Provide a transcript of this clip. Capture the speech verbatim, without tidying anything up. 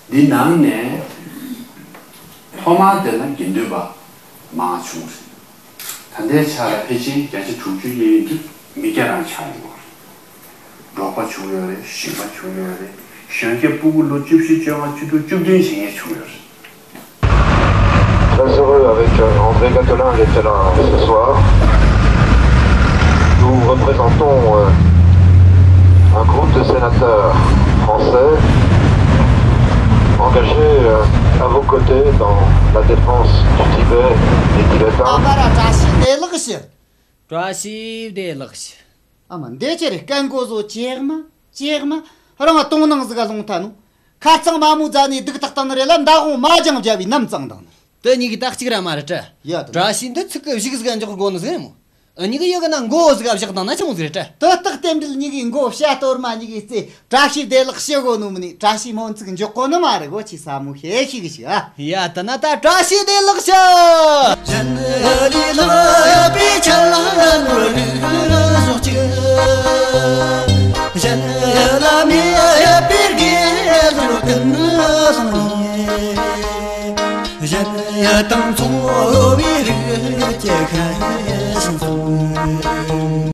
འདི་ནང་ནས་ཐོག་མར་བལྟས་ན་དགེ་འདུན་པ་མང་བྱུང་རེད། ད་ལྟའི་ཆ་ལ་ཕལ་ཆེར་བརྒྱ་ཆ་དྲུག་ཅུ་གཡས་གཡོན་དུ་མི་སྐྱ་རང་ཆགས་ཡོད་རེད། འབྲོག་པ་བྱུང་ཡོད་རེད། ཞིང་པ་བྱུང་ཡོད་རེད། གཞོན་སྐྱེས་སྤུ་གུ་ལོ་བཅུ་བཞི་བཅོ་ལྔ་བཅུ་དྲུག་བཅུ་བདུན་ཞིག་ངས་བྱུང་ཡོད་རེད། Très heureux avec euh, André Gattolin d'être là ce soir. Nous représentons euh, un groupe de sénateurs français engagés euh, à vos côtés dans la défense du Tibet et des Tibétains. ཨ་མ་ར་བཀྲ་ཤིས་བདེ་ལེགས་ཞུ། བཀྲ་ཤིས་བདེ་ལེགས་ཞུ། ཨ་མ་འདི་ཆེ་རེ་སྐད་མགོ་བཟོ་ཅེག་མ་ཅེག་མ། རང་ང་དོང་ནང་ཟིག་ག་ལོང་ཐ་ནུ། ཁ་ཚང་མ་མོ་རྫ་ནས་སྡུག་ཐག་བཏང་ནི་རེད་ལ་མདའ་དགོང་མ་ལྗང་བརྒྱབ་བའི་ནམ་གཙང་དང་ནི། དེ་གཉིས་ཀྱི་རྟགས་གཅིག་ར་མ་རེད་དྲ། ཡ་དང་། བཀྲ་ཤིས་འདི་ཚིག་གི་གཞུག་ཟིག་ག་འཇོག་དགོ་ནི་ཟིག་རེད་མོ། ཨ་གཉིས་ཀྱི་ཡི་གི་ན་མགོ་ཟིག་ག་བཞག་དང་ན་ཆུང་ཟིག་རེད་དྲ། དེ་རྟགས་རྟེན་འབྲེལ་གཉིས་ཀྱི་མགོ་བཤད་གཏོར་མ་གཉིས་ཀྱི་རྩེ། བཀྲ་ཤིས་བདེ་ལེགས་ཞུ་དགོ་ནོ་མིན་ནི་བཀྲ་ཤིས་སྨོན་ཚིག་འཇོག་གོ་ནི་མ་རེད་གོ། ཆི་ས་མོ་ཤེས་ཤིག་ཤི་ཨ། ཡ་ད་ན་ད་བཀྲ་ཤིས་བདེ་ལེགས་ཤི།